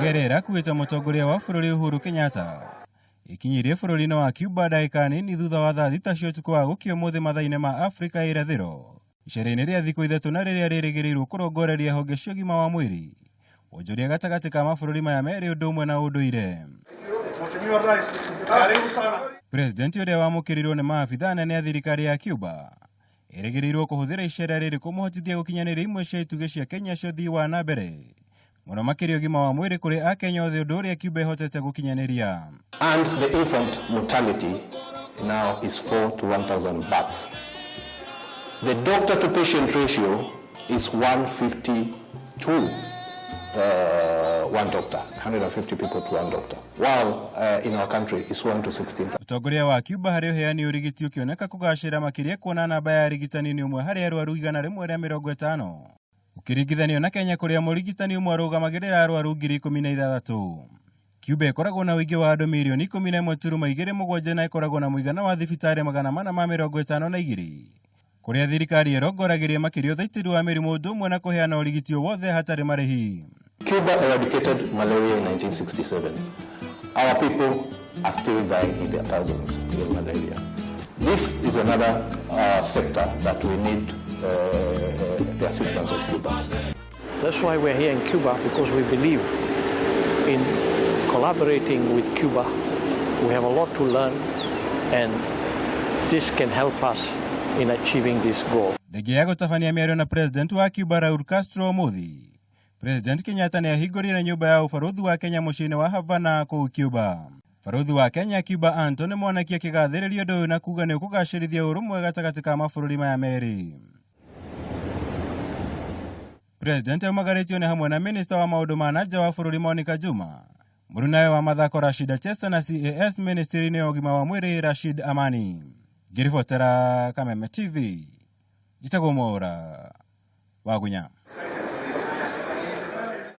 Ndege ĩrĩa ĩrakuĩte mũtongoria wa bũrũri Uhuru Kenyatta ĩkinyirie bũrũri-inĩ wa Cuba ndagĩka nini thutha wa thaa 6 cia ũtukũ wa gũkia ũmũthĩ mathaa-inĩ ma Afrika ya irathĩro icera-inĩ rĩa thikũ 3 na rĩrĩa rĩrĩgĩrĩirwo kũrongoreria honge cia ũgima wa mwĩrĩ, wonjoria gatagatĩ ka mabũrũri maya merĩ ũndũ ũmwe na ũndũire. President ũrĩa wamũkĩrirwo nĩ maabithaa anene a thirikari ya Cuba ĩrĩgĩrĩirwo kũhũthĩra icera rĩrĩ kũmũhotithia gũkinyanĩria imwe cia itugĩ cia Kenya cia ũthii wa na mbere mũno makĩria ũgima wa mwĩrĩ kũrĩ akenya othe, ũndũ ũrĩa Cuba ĩhotete gũkinyanĩria. And the infant mortality now is 4 to 1,000 births. The doctor to patient ratio is 152, one doctor, 150 people to one doctor, while in our country it's 1 to 16,000. Ũtongoria wa Cuba harĩ ũheani ũrigiti ũkĩoneka kũgacĩra makĩria, kuona namba ya arigitani nĩ ũmwe harĩ arwaru 150, ũkĩringithanio na Kenya kũrĩa mũrigitani ũmwe arũgamagĩrĩra arwaru 16,000. Cuba ĩkoragwo na ũingĩ wa andũ mirioni 11.27 na ĩkoragwo na mũigana wa thibitarĩ 452, kũrĩa thirikari ĩrongoragĩria makĩria ũthaitĩri wa mĩrimũ ũndũ ũmwe na kũheana ũrigiti o wothe hatarĩ marĩhi. Cuba eradicated malaria in 1967. Our people are still dying in their thousands with malaria. This is another sector that we need the assistance of Cubans. That's why we're here in Cuba, because we believe in collaborating with Cuba. We have a lot to learn, and this can help us in achieving this goal. Thengia ya gũtabania mĩario na President wa Cuba Raul Castro ũmũthĩ, President Kenyatta nĩ ahingũrire nyũmba ya ũbarũthi wa Kenya mũciĩ-inĩ wa Havana kũu Cuba. Barũthi wa Kenya Cuba Anthony Mwaniki akĩgathĩrĩria ũndũ ũyũ na kuga nĩ ũkũgacĩrithia ũrũmwe gatagatĩ ka mabũrũri maya merĩ. President aumagarĩtio nĩ hamwe na minista wa maũndũ ma na nja wa bũrũri Monica Juma, mũrunawe wa mathako Rashid Achesa na CAS ministry-inĩ ya ũgima wa mwĩrĩ Rashid Amani. Ngĩribotera Kameme TV, njĩtagwo Mwaũra Wagunya.